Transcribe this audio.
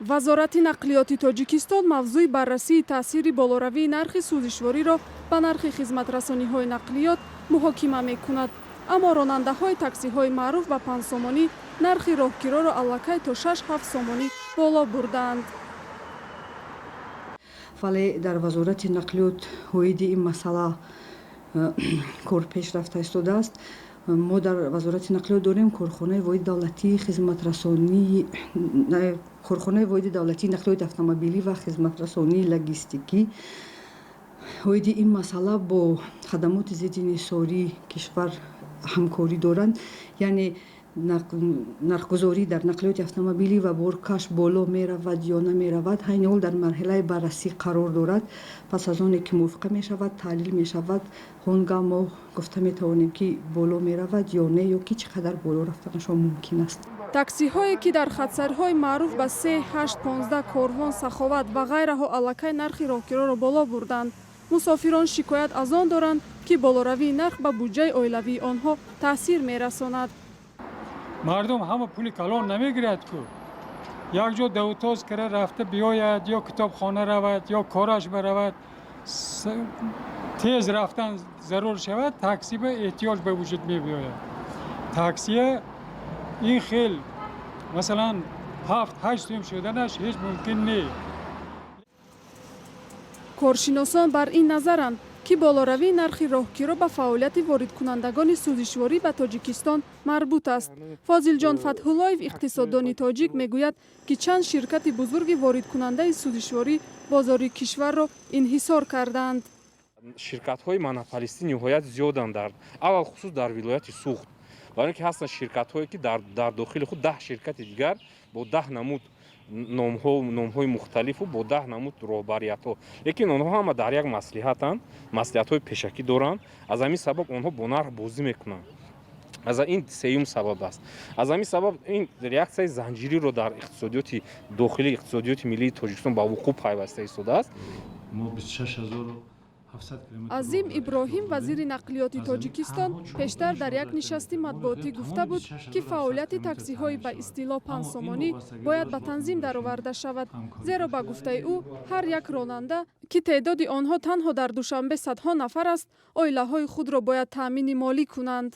Вазорати нақлиёти Тоҷикистон мавзӯи баррасии таъсири болоравии нархи сӯзишвориро ба нархи хизматрасониҳои нақлиёт муҳокима мекунад. Аммо ронандаҳои таксиҳои маъруф ба 5 сомонӣ нархи роҳкироро аллакай то 6-7 сомонӣ боло бурдаанд. Вале дар Вазорати нақлиёт оиди ин масъала кор пеш рафта истодааст. Мо дар Вазорати нақлиёт дорем корхонаи воҳиди давлатии хизматрасонии, корхонаи воҳиди давлатии нақлиёти автомобилӣ ва хизматрасонии логистикӣ. Оиди ин масъала бо хадамоти зидди инҳисории кишвар ҳамкорӣ доранд. Яъне нархгузорӣ дар нақлиёти автомобилӣ ва боркаш боло меравад ё намеравад, айни ҳол дар марҳилаи баррасӣ қарор дорад. Пас аз оне ки мувофиқа мешавад, таҳлил мешавад, он гаҳ мо гуфта метавонем, ки боло меравад ё не, ё ки чӣ қадар боло рафтанашон мумкин аст. Таксиҳое, ки дар хатсайрҳои маъруф ба се, ҳашт, 15, Корвон, Саховат ва ғайраҳо аллакай нархи роҳкироро боло бурданд. Мусофирон шикоят аз он доранд, ки болоравии нарх ба буҷаи оилавии онҳо таъсир мерасонад. Мардум ҳама пули калон намегирад ку. Як ҷо давутоз кара рафта биёяд, ё китобхона равад, ё кораш баравад, тез рафтан зарур шавад, такси ба эҳтиёҷ ба вуҷуд мебиёяд. Таксия ин хел, масалан, 7-8 сӯм шуданаш ҳеҷ мумкин не. Коршиносон бар ин назаранд, ки болоравии нархи роҳкиро ба фаъолияти воридкунандагони сӯзишворӣ ба Тоҷикистон марбут аст. Фозилҷон Фатҳуллоев, иқтисоддони тоҷик, мегӯяд, ки чанд ширкати бузурги воридкунандаи сӯзишворӣ бозори кишварро инҳисор кардаанд. Ширкатҳои монополистӣ ниҳоят зиёданд, дар алалхусус дар вилояти Суғд, барои ин ки ҳастанд ширкатҳое, ки дар дохили худ 10 ширкати дигар бо 10 намуд номҳо, номҳои мухталифу бо 10 намуд роҳбариятҳо, лекин онҳо ҳама дар як маслиҳатанд, маслиҳатҳои пешакӣ доранд. Аз ҳамин сабаб онҳо бо нарх бозӣ мекунанд. Аз ин сеюм сабаб аст. Аз ҳамин сабаб ин реаксияи занҷириро дар иқтисодиёти дохилии, иқтисодиёти миллии Тоҷикистон ба вуқӯъ пайваста истодааст. Мо 26 700 километр. Азим Иброҳим, вазири нақлиёти Тоҷикистон, пештар дар як нишасти матбуотӣ гуфта буд, ки фаъолияти таксиҳои ба истилоҳ 5 сомонӣ бояд ба танзим дароварда шавад, зеро, ба гуфтаи ӯ, ҳар як ронанда, ки теъдоди онҳо танҳо дар Душанбе садҳо нафар аст, оилаҳои худро бояд таъмини молӣ кунанд.